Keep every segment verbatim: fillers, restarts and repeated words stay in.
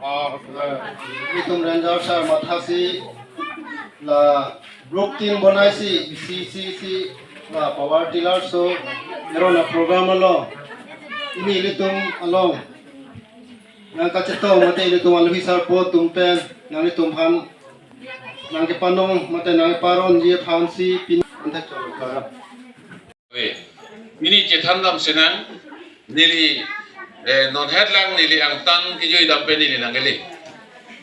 Ah, itum Ranger sir mathasi la group team bonaisi, isi isi isi la power tiller so, ero na program along, pini ilitum along nangkachetong mate ilitum aluhi sarpo atum pen nanglitum aphan nangkepanong mate nangkeparonji aphansi pini anthek cholo kara. Ave. Pini chethan dam sinang, neli, eh, non het lang neli angtan kejui dam pen neli nangkele.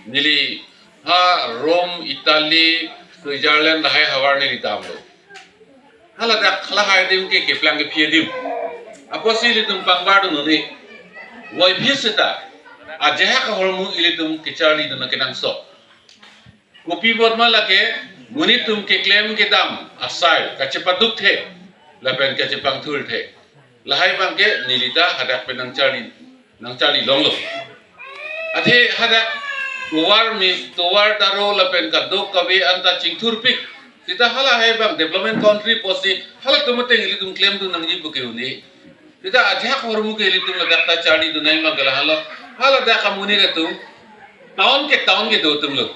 Neli ha Rome, Italy, Switzerland lahai havar neli damlo. Haladak halahai adim ke keplang kephi adim. Apotsi ilitum pangbar dun un-e. Voiphit seta ajahak ahormu ilitum kecharlidun nangkenangsot. Kopi apot ma lake, monit atum keklem kedam asai kachepaduk the lapen kachepangthur the. Lahai abang ke neli ta hadak pen nangcharli, nangcharli longlo. Athe hadak tovar me, tovar daro lapen kadokave anta chingthurpik. Seta halahai abang development country apotsi halatum ateng ilitum klemdun nangji pu ke un-e. Seta ajahak ahormu ke ilitum ladak ta charlidun nangji abang ke lahelo. Haladak amonit atum town ke town kedo atumlo.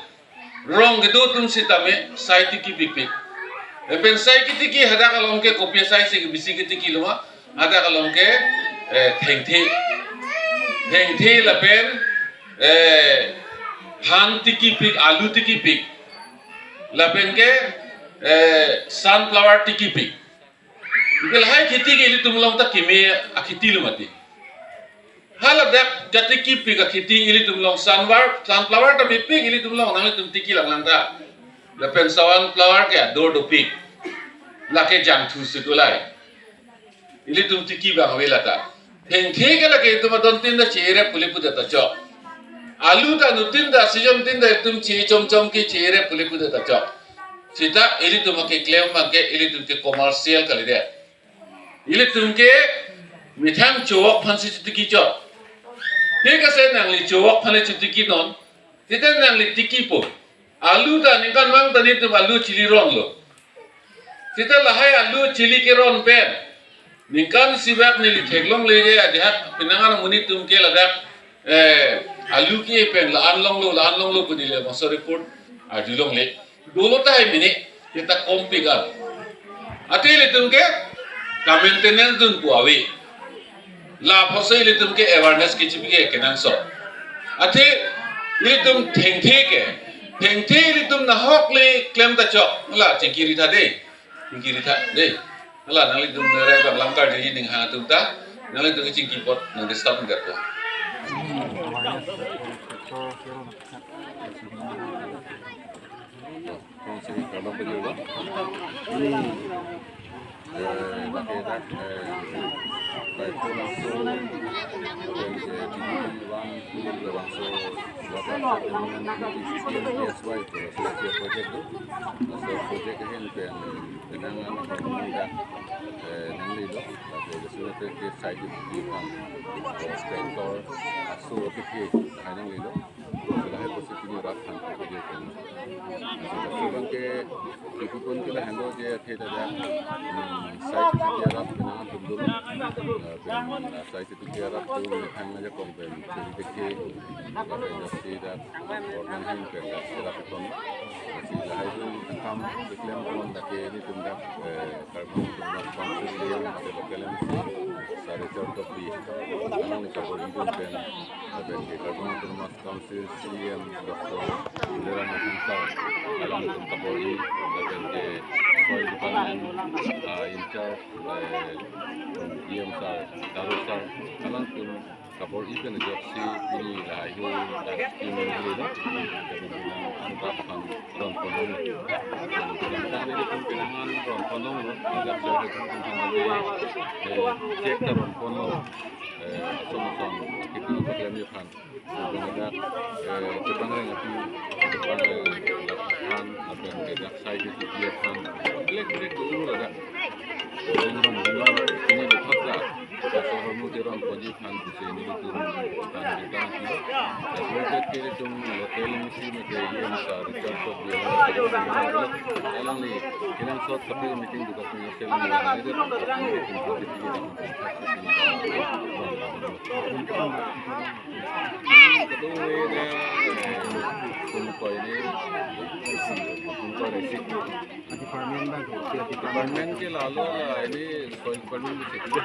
Rong kedo atum sitame sai tikipikpik. Lapen sai kitiki hadak along ke kopi asai si bisi kitikilo ma, hadak along ke, eh, thengthe. Thengthe lapen, eh, than tikipik, alu tikipik. Lapen ke, eh, sunflower tikipik. Anke lahai kheti ke ilitum along ta keme akheti lo mati. Haladak katikipik akheti ilitum along sunflower, sunflower ta mepik ilitum along, nanglitum tiki langlang ta. Lapen sunflower ke ador dopik. Lake jangthu si kulai. Ilitum tiki abang ave lata. Thengthe ke lake itum adon tin ta che-e rep pule pudet ta chok. Alu ta anuttin ta season tin ta itum che-e chomchom ke che-e rep pule pudet ta chok. Seta ilitum akeklem abang ke ilitum ke commercial kalidet. Ilitum ke methang chovok aphansi chotiki chok. Thik ase, nangli chovok aphanle chotiki non. Seta nangli tikipo. Alu ta ningkan vang ta nelitum alu chili ronlo. Seta lahai alu chili keron pen ningkan isi bak neli theklongle je ajahak penang an amonit atum ke ladak, eh, alu ke pen la-an longlo, la-an longlo pu neli bangso report arjulongle. Dolo tahai mene, seta kompik an. Athe ilitum ke ka-maintenance dun pu ave. La apotsi ilitum ke awareness kechipi ke kenangsot. Athe ilitum thengthe ke, thengthe ilitum nahok le klem ta chok. La chingki ri tha dei. Chingki ri tha dei. La nanglitum nerai bang lamkar jiji ning hang atum ta, nanglitum kechingki apot nang disturb nang detpo. Kong seri kalau beli ba. Hmm. Eh, pakai dak, eh, pakai pun langsung, eh, di one, two, langsung, lapan, satu, S Y tu, langsung project tu. Langsung project hen pen, dengan anak orang muda, eh, nanglelo, lalu sudah ke side di depan, eh, sponsor, asu, oke, hai nanglelo. Lahai apotsi pini rat aphan kedo pen. Laso abang ke ipu pon ke lahenlo je athe ta dak, hmm, sai si tiarap penang atum dolo. Eh, pen, eh, sai si tiarap tu methang ajakong pen chiri dekhe. Lapen industry dak organ hin pen dak serap ton. Si lahai tu akam keklem pon dak ke nelitum dak, eh, Karbi Anglong Autonomous Council yang ada local M C, Sir Richard Tokbi. Alangli kabor-i dun pen, lapen ke Karbi Anglong Autonomous Council C E M Doctor Tuliram Ronghang sir, alangtum kabor-i, lapen ke Soil Department, ah, in charge, eh, E M sir, Daru sir, alangtum kabor-i pen ajoksi pini lahai hu, ah, scheme ni lo, jadi bilang antak kan ron ponong. Jadi bilang kan ini pun pinangan ron ponong lo, ajak saya itu pun sama dia, eh, cek ta ron ponong. Eh, ason ason, kita untuk yang yuk kan. Lapen dak, eh, kepangreng api, kepangreng dak aphan, lapen ke dak sai ke tipi aphan. Blek blek dulu ladak. Rongrong rongrong, ini di kota. Asal kamu di rongrong ji aphan, di sini di turun, aphan di tang sini. Dak blek blek ke di tung hotel mesti, mesti yang sa di kantor di orang. Alangli, kenangsot tapi meeting juga punya hotel ni, ini di, ini di, ini di, ini di, ini di, ini di, Tung ini, eh, tung ko ini, tung ko ini. Department ba, department. Department ke lalo la ini soil department ke situ.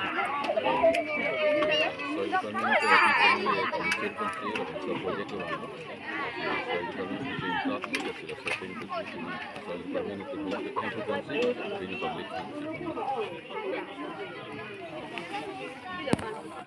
Soil department ke office ini, eh, kami certificate, eh, so project ke lalo. Soil department ke certificate, eh, sila setting ke situ. Soil department ke situ, consultancy, ini public.